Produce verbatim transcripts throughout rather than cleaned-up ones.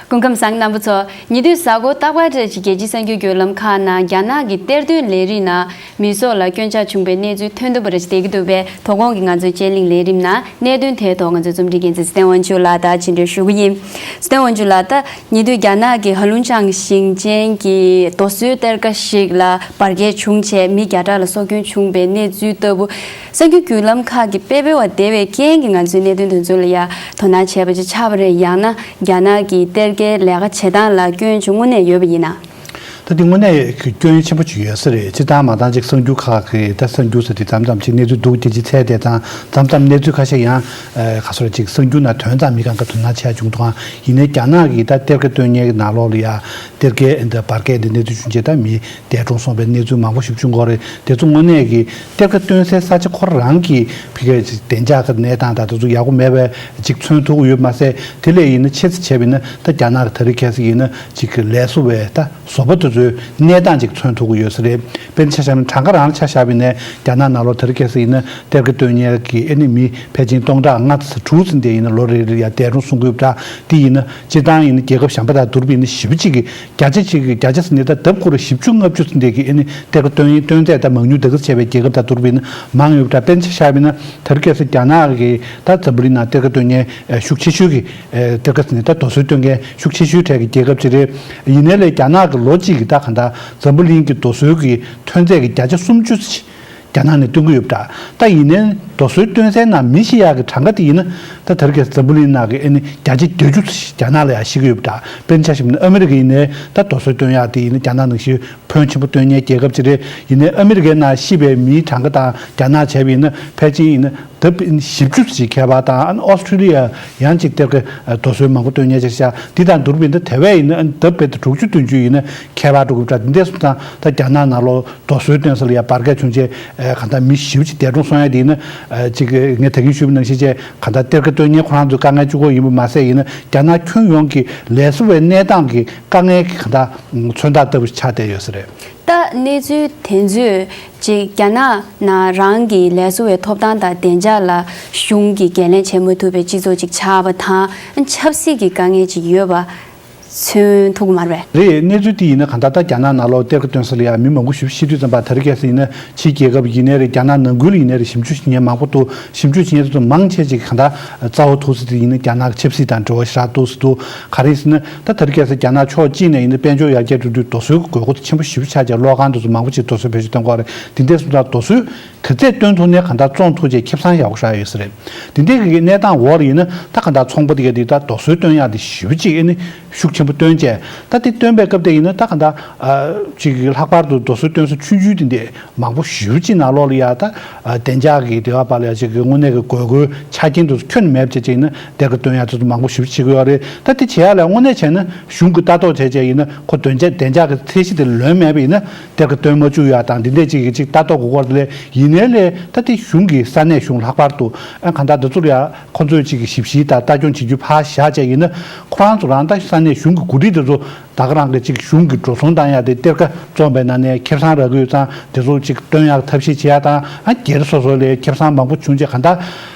སྐུ་ཁམས་བཟང་རྣམ་པ་ཚོ། ཉེ་དུས་གཟའ་འཁོར་རྟག་པར་རེ་ཅིག་རྒྱལ་སྤྱིའི་གསར་འགྱུར་བརྒྱུད་ལམ་ཁག་ནང་རྒྱ་ནག་གི་གཏེར་སྟོན་ལས་རིགས་ནང་མི་སེར་ལ་སྐྱོན་ཆ་བྱུང་པའི་གནས་ཚུལ་ཐོན་ཐུབ་པ་རེ་ཅིག་བསྡད་ཀྱི་འདུག་པས། དོ་དགོང་གི་ང་ཚོའི་དཔྱད་གླེང་ལས་རིམ་ནང་གནད་དོན་དེའི་ཐོག་ང་ཚོའི་རྩོམ་སྒྲིག་འགན་འཛིན་ཚེ་བརྟན་དབང་ཕྱུག་ལགས་དང་བཅར་འདྲི་ཞུ་གི་ཡིན། ཚེ་བརྟན་དབང་ཕྱུག་ལགས། ད་ཉེ་དུས་རྒྱ་ནག་གི་ཧ་ལུང་ཅང་ཞིང་ཆེན་གྱི་རྡོ་སོལ་གཏེར་ཁ་ཞིག་ལ་འབར་གས་བྱུང་བྱས་མི་བརྒྱ་ཕྲག་ལ་སྲོག་སྐྱོན་བྱུང་པའི་གནས་ཚུལ་ལྟ་བུ། གསར་འགྱུར་བརྒྱུད་ལམ་ཁག་གི་དཔེ་སྤེལ་བ་བདེ་བའི་རྐྱེན་གྱིས་ང་ཚོའི་གནད་དོན་དེ་ཚོ་ལ་ཡ་དོ་སྣང་བྱས་པ་ཅིག་ཆགས་པ་རེད། ཡང་ན་རྒྱ་ནག་གི་གཏེར་ཁའི་ལས་ཀ་བྱེད་སྟངས་ལ་སྐྱོན་ཅིག་དངོས་གནས་ཡོད་པ་ཡིན་ན། ད་དེ་དངོས་གནས་སྐྱོན་ཆེན་པོ་ཅིག་ཡོད་ས་རེད། སྤྱིར་བཏང་མ་བཏང་ཅིག་གསར་འགྱུར་ཁག་གི་ད་གསར་འགྱུར་ཟེར་དེ་མཚམས་མཚམས་ཅིག་གནས་ཚུལ་སྡུག་ཅིག་ཅིག་འཚོལ་བསྡད་ཙང་མཚམས་མཚམས་གནས་ཚུལ་ཁ་ཤས་ཡང་ག་སོ་རེ་ཅིག་གསར་འགྱུར་ནང་ཐོན་ཙང་མི་གང་ག་དོ་སྣང་བྱས་བྱུང་འདུག་ཨང་། ཡིན་ནའི་རྒྱ་ནག་གི་ད་གཏེར་ཁ་སྟོན་མཁན་གྱི་ནང་ལོགས་ལ་ཡ་གཏེར་ཁའི་འདི་འབར་གས་འདི་གནས་ཚུལ་བྱུང་རྗེས་ད་མི་འདས་གྲོངས་སོང་བའི་གནས་ཚུལ་མང་པོ་ཞིག་བྱུང་གི་ཡོད་རེད། དེ་ཚོ་དངོས་གནས་ཀྱི་གཏེར་ཁ་སྟོན་སའི་ས་ཆ་ཁོ་རང་གི་ཕ་གིའི་བདེ་འཇགས་ཀྱི་གནས་སྟངས་དང་དེ་ཚོ་ཡག་པོ་མེད་པ་ཅིག་མཚོན་ཐུབ་ཀྱི་ཡོད་མ་ཟད། དེ་ལས་ཡིན་ན་ཆེ་ཙམ་བྱས་པ་ཡིན་ན་ད་རྒྱ་ནག་གི་དེ་རིང་ཁ་སང་ཡིན་ན་ཅིག་གི་ལས་བཟོ་བའི་ད་བཟོ་པ་དེ་ཚོའི་གནས་སྟངས་ཅིག་མཚོན་ཐུབ་ཀྱི་ཡོད་ས་རེད། དཔེར་ན་ཆ་བཞག་ན་གྲངས་ཀ་རང་ལ་ཆ་བཞག་པ་ཡིན་ན་རྒྱ་ནག་ནང་ལོགས་དེ་རིང་ཁ་སང་ཡིན་ན་གཏེར་ཁ་སྟོན་མཁན་གྱི་ཨེ་ནི་མི་ཕལ་ཆེར་སྟོང་ཕྲག་ལྔ་དྲུག་ཙམ་དེ་ཡིན་ན་ལོ་རེ་རེ་ཡ་འདས་གྲོངས་སོང་གི་ཡོད་པ་འདྲ། དེ་ཡིན་ན་སྤྱིར་བཏང་ཡིན་ན་རྒྱལ་ཁབ་གཞན་པ་དང་བསྡུར་བ་ཡིན་ན་ཞེ་པོ་ཅིག་གི་བརྒྱ་ཆ་གཅིག་གི་བརྒྱ་ཆ་ཟེར་ནས་ད་ལྡབ་སྐོར་བཞི་བཅུ་ལྔ་བཅུ་ཙམ་དེ་གི་ཨེ་ནི་གཏེར་ཁ་སྟོན་སྟོན་ཚད་ད་མང་ཉུང་དེ་ག་ཚད་བྱས་པའི་རྒྱལ་ཁབ་དང་བསྡུར་བ་ཡིན་ན་མང་ཡོད་པ་འདྲ། དཔེར་ན་ཆ་བཞག་པ་ཡིན་ན་དེ་རིང་ཁ་སང་རྒྱ་ནག་གི་ད་འཛམ་བུ་གླིང་ནང་གཏེར་ཁ་སྟོན་མཁན་ཤུགས་ཆེ་ཤོས་ཀྱི་གཏེར་ཁ་ཟེར་ནས་ད་རྡོ་སོལ་སྟོན་མཁན་ཤུགས་ཆེ་ཤོས་གྲས་ཀྱི་རྒྱལ་ཁབ་ཅིག་རེད། ཡིན་ནའི་ལས་རྒྱ་ནག་གི་ལོ་གཅིག་གི་ད་གང་ལྟར་འཛམ་བུ་གླིང་གི་རྡོ་སོལ་གྱི་ཐོན་ཚད་ཀྱི་བརྒྱ་ཆ་སུམ་ཅུ་ཙམ་ཞིག་རྒྱ་ནག་ནས་བཏོན་གྱི་ཡོད་པ་འདྲ། ད་ཡིན་ནའི་རྡོ་སོལ་བཏོན་སའི་ནང་མི་ཤི་ཡག་གི་གྲངས་ཀ་དེ་ཡིན་ན་ད་དེ་རིང་ཁ་སང་འཛམ་བུ་གླིང་ནང་གི་ཨེ་ནི་བརྒྱ་ཆ་བརྒྱད་ཅུ་ཙམ་ཞིག་རྒྱ་ནག་ལ་ཡང་ཤི་གི་ཡོད་པ་འདྲ། དཔེར་ན་ཆ་བཞག་ན་ཨ་མི་རི་ཀ་ཡིན་ནའི་ད་རྡོ་སོལ་བཏོན་ཡག་དེ་ཡིན་ན་རྒྱ་ནག་ནང་བཞིན་ཕོན་ཆེན་པོ་བཏོན་མཁན་རྒྱལ་ཁབ་ཅིག་རེད། ཡིན་ནའི་ཨ་མི་རི་ཀའི་ནང་ཤི་བའི་མིའི་གྲངས་ཀ་དང་རྒྱ་ནག་བྱས་པ་ཡིན་ན་ཕལ་ཆེར་ཡིན་ན་ལྡབ་བཞི་བཅུ་ཙམ་ཞིག་ཁྱད་པར་དང་། ཨ་ནི་ཨོ་སི་ཁྲུ་ལི་ཡ་ཡང་ཅིག་གཏེར་ཁ་རྡོ་སོལ་མང་པོ་བཏོན་མཁན་ཅིག་ཤག། འདི་དང་བསྡུར་བ་ཡིན་ན་དེ་བས་ཡིན་ན་ཨ་ནི་ལྡབ་བརྒྱད་དང་དྲུག་ཅུ་བདུན་ཅུ་ཡིན་ན་ཁྱད་པར་འགྲོ་གི་ཡོད་པ་འདྲ། འདི་འདྲ་སོང་ཙང་ད་རྒྱ་ནག་ནང་ལོགས་རྡོ་སོལ་བཏོན་ས་ལ་ཡ་འབར་གས་བྱུང་རྗེས་ཨ་གང་ལྟར་མི་ཞེ་པོ་ཅིག་འདས་གྲོངས་སོང་ཡ་དེ་ཡིན་ན་ཨ་ཅིག་ངས་ད་གིན་ཞུས་པ་ནང་བཞིན་བྱས་གང་ལྟར་གཏེར་ཁ་སྟོན་མཁན་ཁོ་རང་ཚོའི་དཀའ་ངལ་གཅིག་པོ་ཡིན་པ་མ་ཟད་ཡིན་ན་རྒྱ་ནག་ཁྱོན་ཡོངས་ཀྱི་ལས་བཟོ་བའི་གནས་སྟངས་ཀྱི་དཀའ་ངལ་གྱི་གང་ལྟར་མཚོན་རྟགས་ལྟ་བུ་ཆགས་བསྡད་ཡོད་ས་རེད། ད་གནས་ཚུལ་དེ་ཚོས་ཅིག་རྒྱ་ནག་ནང་རང་གི་ལས་བཟོ་བའི་ཐོབ་ཐང་དང་བདེ་འཇགས་ལ་གཞུང་གིས་འགན་ལེན་བྱེད་མ་ཐུབ་པའི་སྤྱི་ཚོགས་ཅིག་ཆགས་པ་དང་ཆབ་སྲིད་ཀྱི་དཀའ་ངལ་ཅིག་ཡོད་པ་མཚོན་ཐུབ་ཀྱི་མ་རེད། རེད། གནས་ཚུལ་དེ་ཡིན་ན་གང་ལྟར་ད་རྒྱ་ནག་ནང་ལོགས་གཏེར་ཁ་སྟོན་ས་ལ་ཡང་མི་མང་པོ་ཞིག་ཤི་དུས་ཙམ་པ་དེ་རིང་ཁ་སང་ཡིན་ན་ཕྱིའི་རྒྱལ་ཁབ་ཡིན་ནའི་རེད། རྒྱ་ནག་ནང་ཁུལ་ལ་ཡིན་ནའི་རེད། ཞིབ་འཇུག་བྱེད་མཁན་མང་པོ་འདུག། ཞིབ་འཇུག་བྱེད་མཁན་དེ་ཚོ་མང་ཆེ་ཅིག་གང་ལྟར་རྩ་བ་ཐུག་ས་དེ་ཡིན་ན་རྒྱ་ནག་གི་ཆབ་སྲིད་དང་འབྲེལ་བ་ཞེ་དྲག་འདུག་ཟེར་འདུག། ག་རེ་ཟེར་ན་ད་དེ་རིང་ཁ་སང་རྒྱ་ནག་ཕྱོགས་གཅིག་ནས་ཡིན་ན་དཔལ་འབྱོར་ཡར་རྒྱས་འགྲོ་དུས་རྡོ་སོལ་གྱི་དགོས་མཁོ་དེ་ཆེན་པོ་ཞེ་པོ་ཆགས་ཀྱང་གློག་ཁང་དེ་ཚོ་མང་པོ་ཅིག་རྡོ་སོལ་བེད་སྤྱོད་གཏོང་གི་ཡོད་རེད། དེ་འདྲ་སོང་ཙང་རྡོ་སོལ་ག་ཚད་བཏོན་ཐུབ་ནའི་གང་ལྟར་བཙོང་ཐུབ་ཅེས་ཁེ་བཟང་ཡག་པོ་ཞེ་དྲག་ཡོད་ས་རེད། དེ་འདྲའི་གི་གནས་སྟངས་འོག་ལ་ཡིན་ན་ད་གང་ལྟར་ཚོང་པ་དེ་ག་དེ་ད་རྡོ་སོལ་བཏོན་ཡག་དེ་ཞེ་པོ་ཅིག་ཨེ་ནི་ཤུགས་ཆེན་པོ་བཏོན་བྱས། ད་དེ་བཏོན་པའི་སྐབས་དེ་ཡིན་ན་ད་གང་ལྟར་ཨ་ཅིག་ལྷག་པར་དུ་རྡོ་སོལ་བཏོན་ས་ཆུང་ཆུང་དེ་འདྲས་མང་པོ་ཞེ་པོ་ཅིག་ནང་ལོགས་ལ་ཡ་ད་ཨ་བདེ་འཇགས་ཀྱི་དེ་བ་པ་ལ་ཡ་ཅིག་གི་དངོས་གནས་ཀྱི་དགོས་མཁོའི་ཆ་རྐྱེན་དེ་ཚོ་ཁྱོན་ནས་མེད་པ་བྱས་བྱས་ཡིན་ན་གཏེར་ཁ་བཏོན་ཡག་དེ་ཚོ་མང་པོ་ཞེ་པོ་བྱེད་ཀྱི་ཡོད་རེད། ད་དེ་བྱེད་ཡག་ལ་དངོས་གནས་བྱས་ན་གཞུང་གི་ལྟ་རྟོག་བྱས་བྱས་ཡིན་ན་ཁོ་བདེ་འཇགས་བདེ་འཇགས་ཀྱི་ཚད་གཞི་དེ་ལོན་མེད་པ་ཡིན་ན། གཏེར་ཁ་བཏོན་མ་བཅུག་ཡག་དང་འདི་འདྲས་ཅིག་གི་ཅིག་ལྟ་རྟོག་དགོས་སྐོར་དེ་ལས་ཡིན་ནའི་ལས་ད་དེ་གཞུང་གི་ས་གནས་གཞུང་ལྷག་པར་དུ་ཨ་གང་ལྟར་འདི་ཚོར་ཡ་ཁོ་ཚོས་ཅིག་གི་ཞིབ་བཤེར་དང་ལྟ་སྐྱོང་བྱེད་རྒྱུ་ཕར་བཞག་བྱས་ཡིན་ན་ཁོ་རང་ཚོ་རང་ད་ས་གནས་གཞུང་གི་འགོ་ཁྲིད་དེ་ཚོ་ད་ག་རང་གི་ཅིག་གཞུང་གི་འགྲོ་སོང་བཏང་ཡག་དེ་གཏེར་ཁ་བཙོང་པའི་ནང་ནས་ཁེ་བཟང་རག་གི་ཡོད་ཙང་དེ་ཚོ་ཅིག་བཏོན་ཡག་ཐབས་ཤེས་བྱེད་ཡག་དང་ཨ་སྒེར་སོ་སོ་ལས་ཁེ་བཟང་མང་པོ་བྱུང་རྗེས་གང་ལྟར་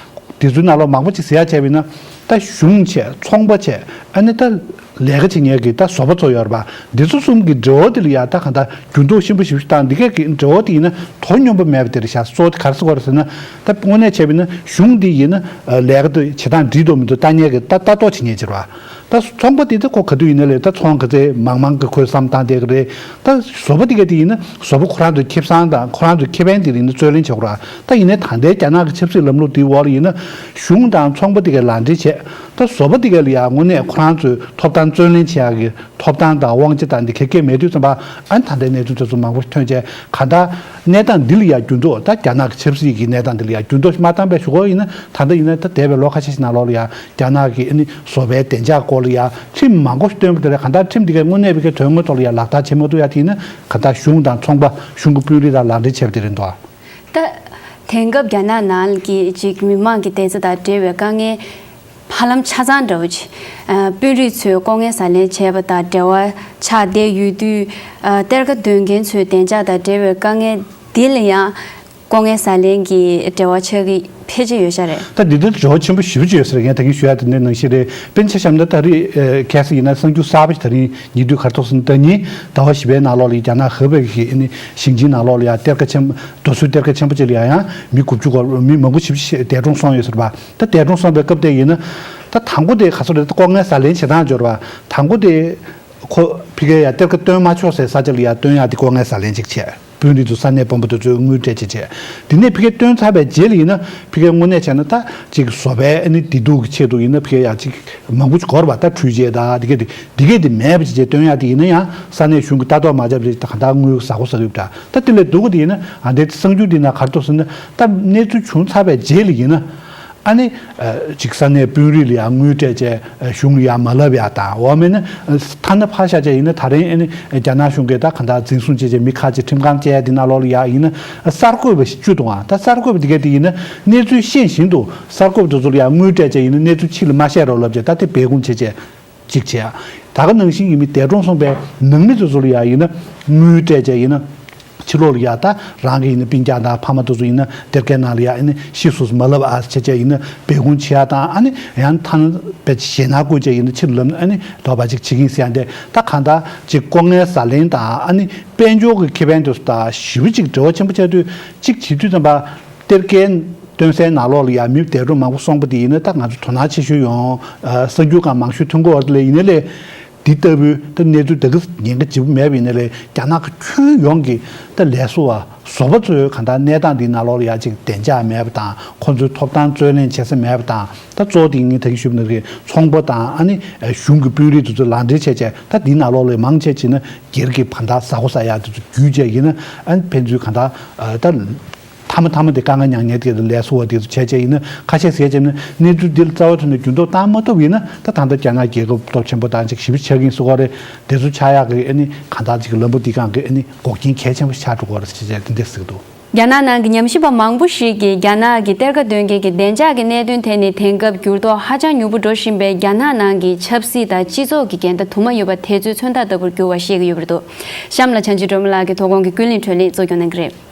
དེ་ཚོའི་ནང་ལོགས་མང་པོ་ཅིག་ཟེར་ཡག་བྱས་པ་ཡིན་ན་ད་གཞུང་བྱས་ཚོང་པ་བྱས་ཨ་ནི་ད། ལས་ཀ་བྱེད་མཁན་གྱི་ད་བཟོ་པ་ཚོ་ཡོད་རེད་པ། འདི་ཚོ་གསུམ་གྱི་འབྲེལ་བ་དེ་ལ་ཡ་ད་གང་ལྟར་འགྱུར་ལྡོག་ཆེན་པོ་ཞིག་བཏང་། འདི་གས་ཀྱི་འབྲེལ་བ་དེ་ཡིན་ན་དོ་སྙོམས་པོ་མེད་པ་དེ་རེད་ཤག། གཙོ་བོ་དེ་ག་རེ་ཟེར་དགོས་རེད་ཟེར་ན། ད་དངོས་གནས་བྱས་པ་ཡིན་ན་གཞུང་འདི་ཡིན་ན་ལས་ཀ་དེ་བྱེད་སྟངས་འགྲིག་འདུག་མི་འདུག་ལྟ་མཁན་གྱི་ད་ལྟ་རྟོག་བྱེད་མཁན་ཅིག་རེད་པ། ད་ཚོང་པ་དེ་ད་ཁོ་ག་དུས་ཡིན་ན་ལས་ད་ཚོང་ག་ཚད་མང་མང་གི་ཁོས་བསམ་བཏང་བསྡད་ཀྱི་རེད། ད་བཟོ་པ་དེ་གས་དེ་ཡིན་ན་བཟོ་པ་ཁོ་རང་ཚོའི་ཁེ་བཟང་དང་ཁོ་རང་ཚོའི་ཁེ་ཕན་དེ་ཡིན་ན་རྩོད་ལེན་བྱེད་དགོས་རེད་པ། ད་ཡིན་ནའི་ད་ལྟའི་རྒྱ་ནག་གི་ཆབ་སྲིད་ལམ་ལུགས་དེའི་འོག་ལ་ཡིན་ན་གཞུང་དང་ཚོང་པ་དེ་གས་ལག་འབྲེལ་བྱས། ད་བཟོ་པ་དེ་གས་ལ་ཡང་དངོས་གནས་ཁོ་རང་ཚོའི་ཐོབ་ཐང་རྩོད་ལེན་བྱེད་ཡག་གི་ཐོབ་ཐང་དང་དབང་ཆ་དང་འདི་ག་གས་མེད་དུས་ཙམ་པ་ཨ་ནི་ད་ལྟའི་གནས་ཚུལ་དེ་ཚོ་མང་པོ་ཐོན་བྱས་གང་ལྟར་གནས་སྟངས་འདི་ལ་ཡང་འགྱུར་ལྡོག་ད་རྒྱ་ནག་གི་ཆབ་སྲིད་ཀྱི་གནས་སྟངས་འདི་ལ་ཡང་འགྱུར་ལྡོག་མ་བཏང་པའི་ཞུ་སྒོ་ཡིན་ན་ད་ལྟ་ཡིན་ན་ད་འདས་པའི་ལོ་ཁ་ཤས་ཤིག་ནང་ལོགས་ལ་ཡང་རྒྱ་ནག་གི་ཨ་ནི་བཟོ་པའི་བདེ་འཇགས་སྐོར་ལ་ཡང་ཁྲིམས་མང་པོ་ཞིག་བཏོན་པ་དེ་ལས་གང་ལྟར་ཁྲིམས་འདི་གས་དངོས་གནས་པའི་གི་དོན་དངོས་ཐོག་ལ་ཡང་ལག་བསྟར་བྱེད་མ་ཐུབ་ཡ་དེ་ཡིན་ན་གང་ལྟར་གཞུང་དང་ཚོང་པ་གཞུང་གི་དཔོན་རིགས་དང་ལག་འབྲེལ་བྱས་པ་དེ་རེད་འདུག་ཨ། ད་དེང་སྐབས་རྒྱ་ནག་ནང་གི་ཅིག་མི་མང་གི་བདེ་འཚོ་དང་འབྲེལ་བའི་དཀའ་ངལ་ཧ་ལམ་ཆ་ཚང་འདྲ་བོ་ཅིག་ཨ། དཔོན་རིགས་ཚོས་ལྐོག་རྔན་ཟ་ལེན་བྱས་པ་དང་འབྲེལ་བ་ཆགས་བསྡད་ཡོད་དུས། ཨ། གཏེར་ཁ་འདོན་མཁན་ཚོའི་བདེ་འཇགས་དང་འབྲེལ་བའི་དཀའ་ངལ་འདི་ལ་ཡང་ ལྐོག་རྔན་ཟ་ལེན་གྱི་འབྲེལ་བ་ཆགས་ཀྱི་ཕལ་ཆེར་ཡོད་ཤག་རེད། ད་འདི་ལྟར་འབྲེལ་བ་ཆེན་པོ་ཞེ་པོ་ཅིག་ཡོད་ས་རེད། ངས་ད་གིན་ཞུ་ཡ་དེ་འདྲའི་ནང་བཞིན་རེད། དཔེར་ན་ཆ་བཞག་ན་ད་རེས་ཨ་ཁ་སང་ཡིན་ན་གསར་འགྱུར་གསར་པ་ཞིག་ད་རིང་ཉེ་དུས་ག་རེ་ཐོག་ཟེར་ན། ཟླ་ཉིན་ཟླ་བ་བཞི་པའི་ནང་ལོགས་ལ་རྒྱ་ནག་ཧེ་པེ་གི་ཨ་ནི་ཞིང་ཆེན་ནང་ལོགས་ལ་ཡ་གཏེར་ཁ་ཆེན་པོ། རྡོ་སོལ་གཏེར་ཁ་ཆེན་པོ་ཅིག་ལ་ཡ་ཡང་མི་དགུ་བཅུ་སྐོར། མི་མང་པོ་ཞེ་པོ་ཅིག་འདས་གྲོངས་སོང་ཡོད་ས་རེད་པ། ད་འདས་གྲོངས་སོང་བའི་སྐབས་དེ་ཡིན་ན། ད་དང་པོ་དེ་ག་ཚོད་རེད། ད་ལྐོག་རྔན་ཟ་ལེན་བྱེད་སྟངས་སྦྱོར་བ། དང་པོ་དེ་ཁོ་ཕ་གིར་ཡ་གཏེར་ཁ་བཏོན་མ་ཆོག་སའི་ས་ཆ་ལ་ཡ་བཏོན་ཡ་དེ་ལྐོག་རྔན་ཟ་ལེན་ཅིག་བྱས། དཔོན་རིགས་ཚོ་ས་གནས་དཔོན་པོ་དེ་ཚོས་དངུལ་སྤྲད་བྱས་བྱས། དེ་ནས་ཕ་གིར་བཏོན་ཚར་བའི་རྗེས་ལ་ཡིན་ན། ཕ་གིར་དངོས་གནས་བྱས་ན་ད་ཅིག་བཟོ་པའི་ཨ་ནི་བདེ་སྡུག་གི་ཆེད་དུ་ཡིན་ན། ཕ་གིར་ཡ་ཅིག་མང་པོ་ཅིག་དགོས་རེད་པ། ད་འཕྲུལ་ཆས་དང་དེ་གས་དེ་དེ་གས་དེ་མེད་པ་ཅིག་བྱས་བཏོན་ཡ་དེ་ཡིན་ན་ཡང་ས་གནས་གཞུང་གིས་ལྟ་རྟོག་མ་བྱས་པ་ཅིག་ད་གང་ལྟར་དངུལ་ཟ་གོ་ཟ་གི་ཡོད་པ་འདྲ། ད་དེ་ལས་སྡུག་ག་དེ་ཡིན་ན། ཨ་འདི་གསར་འགྱུར་འདི་ནང་ག་རེ་འདུག་ཟེར་ན། ད་གནས་ཚུལ་བྱུང་ཚར་བའི་རྗེས་ལ་ཡིན་ན། ཨ་ནི་ཨ་ཅིག་ས་གནས་དཔོན་རིགས་ལ་ཡང་དངུལ་སྤྲད་བྱས་གཞུང་ལ་ཡང་མ་ལབ་ཡ་དང་། འོ་མེད་ན་ཐ་ན་ཕར་བཞག་བྱས་ཡིན་ན། ད་རིང་ཨ་ནི་རྒྱ་ནག་གཞུང་གིས་ད་གང་ལྟར་འཛིན་བཟུང་བྱས་བྱས་མི་ཁག་ཅིག་ཁྲིམས་ཁང་བཅར་ཡ་འདི་ནང་ལོགས་ལ་ཡ་ཡིན་ན། གསར་འགོད་པ་ཞིག་བཅུག་འདུག་ཨ། ད་གསར་འགོད་པ་འདི་གས་དེ་ཡིན་ན་གནས་ཚུལ་ཤེས་བཞིན་དུ་གསར་འགོད་པ་དེ་ཚོ་ལ་ཡང་དངུལ་སྤྲད་བྱས་ཡིན་ན། གནས་ཚུལ་ཕྱི་ལ་མ་བཤད་རོགས་ལབ་བྱས། ད་དེ་སྦས་སྐུང་བྱས་བྱས་གཅིག་བྱས། ད་ག་ནང་བཞིན་ཡིན་མི་འདས་གྲོངས་སོང་བའི་ནང་མི་ཚོ་ཚོ་ལ་ཡ་ཡིན་ན་དངུལ་སྤྲད་བྱས་ཡིན་ན། ཕྱི་ལོགས་ལ་ཡ་ད་རང་གི་ཡིན་ན་སྤུན་ཀྱག་དང་ཕ་མ་དེ་ཚོ་ཡིན་ན་གཏེར་ཁའི་ནང་ལ་ཡ་ཨ་ནི་ཤི་སོང་ཟེར་མ་ལབ་ཨ་བྱས་བྱས་ཡིན་ན་སྦས་སྐུང་བྱེད་ཡ་དང་། ཨ་ནི་ཡང་ཐ་ན་དཔེ་ཞེད་སྣང་སྐུལ་བྱས་ཡིན་ན་ཕྱིར་ལབ་ན་ཨ་ནི་ལོག་པ་ཅིག་བྱེད་ཀྱི་ཡིན་ཟེར་ཡ་འདི། ད་གང་ལྟར་ཅིག་ལྐོག་རྔན་ཟ་ལེན་དང་། ཨ་ནི་དཔལ་འབྱོར་གྱི་ཁེ་ཕན་དེ་ཚོ་དང་ཞེ་པོ་ཅིག་འབྲེལ་བ་ཆེན་པོ་ཆགས་དུས། གཅིག་བྱེད་དུས་ཙམ་པ། གཏེར་ཁའི་བཏོན་སའི་ནང་ལོགས་ལ་ཡ་མི་འདས་གྲོངས་མང་པོ་སོང་པ་དེ་ཡིན་ན། ད་ང་ཚོ་དོ་སྣང་ཆེ་ཤོས་ཡོང་། ཨ་གསར་འགྱུར་སྒང་མང་ཤོས་ཐོན་གྱི་ཡོད་རེད་དེ། ཡིན་ནའི་ལས་འདི་ལྟ་བུའི་ད་གནས་ཚུལ་ད་ག་ཉེན་ཁ་ལྗིད་པོ་མེད་པ་ཡིན་ནའི་ལས། རྒྱ་ནག་གི་ཁྱོན་ཡོངས་ཀྱི་ད་ལས་བཟོ་བ་བཟོ་པ་ཚོའི་གང་ལྟར་གནས་སྟངས་འདིའི་ནང་ལོགས་ལ་ཡ་ཅིག་བདེ་འཇགས་མེད་པ་དང་། ཁོང་ཚོའི་ཐོབ་ཐང་རྩོད་ལེན་བྱེད་ས་མེད་པ་དང་། ད་གཙོ་བོ་དེ་ངས་ད་གིན་ཞུས་པ་ནང་བཞིན་ཚོང་པ་དང་། ཨ་ནི་གཞུང་གི་དཔོན་རིགས་དེ་ཚོ་ལག་འབྲེལ་བྱས་བྱས། ད་འདིའི་ནང་ལོགས་ལ་མང་ཆེ་བྱས་ན་སྒེར་གྱི་གང་ལྟར་ཟ་གོ་ཟ་ཡ་དེ་ཚོ་བརྒྱུད་བྱས་ཡིན་ན། ཨ་ནི་ཕན་ཚུན་གང་ལྟར་ཨ་ད། མཐའ་མ་མཐའ་མ་དེ་དཀའ་ངལ་མྱངས་མཁན་དེ་ལས་བཟོ་བ་དེ་ཚོ་བྱས་བྱས་ཡིན་ན། ཁ་ཤས་ཟེར་བྱས་ན་གནས་ཚུལ་འདི་ལ་རྩ་བ་ཐོག་ནས་འགྱུར་ལྡོག་བཏང་མ་ཐུབ་ཡིན་ན། ད་ད་ལྟ་རྒྱ་ནག་རྒྱལ་ཁབ་སྟོབས་ཆེན་པོ་དང་ཅིག་ཞེ་པོ་ཆགས་ཀྱི་ཡིན་ཟེར་གྱི་ཡོད་རེད། དེ་ཚོ་ཆགས་ཡག་གི་ཨ་ནི་གང་ལྟར་ཅིག་ལམ་བུ་འདི་སྒང་གི་ཨ་ནི་འགོག་རྐྱེན་གལ་ཆེན་པོ་ཆགས་འགྲོ་གི་ཡོད་རེད་ཟེར་བྱས་དེ་འདྲ་ཟེར་གྱི་འདུག། རྒྱ་ནག་ནང་གི་ཉམས་ཞིབ་པ་མང་པོ་ཞིག་གིས་རྒྱ་ནག་གི་གཏེར་ཁ་འདོན་མཁན་གྱི་བདེ་འཇགས་ཀྱི་གནད་དོན་ཐད་ནས་དེང་སྐབས་འགྱུར་ལྡོག་ཧ་ཅང་མྱུར་པོ་འགྲོ་བཞིན་པའི་རྒྱ་ནག་ནང་གི་ཆབ་སྲིད་དང་སྤྱི་ཚོགས་ཀྱི་འགལ་ཟླ་དུ་མ་ཡོད་པ་དེ་ཚོའི་མཚོན་རྟགས་ལྟ་བུར་གྱུར་བ་བཤད་ཀྱི་ཡོད་པ་རེད་འདུག། གཤམ་ལ་བྱང་ཆུབ་སྒྲོལ་མ་ལགས་ཀྱིས་དོ་དགོང་གི་ཀུན་གླེང་བགྲོ་གླེང་གཙོ་སྐྱོང་གནང་གི་རེད།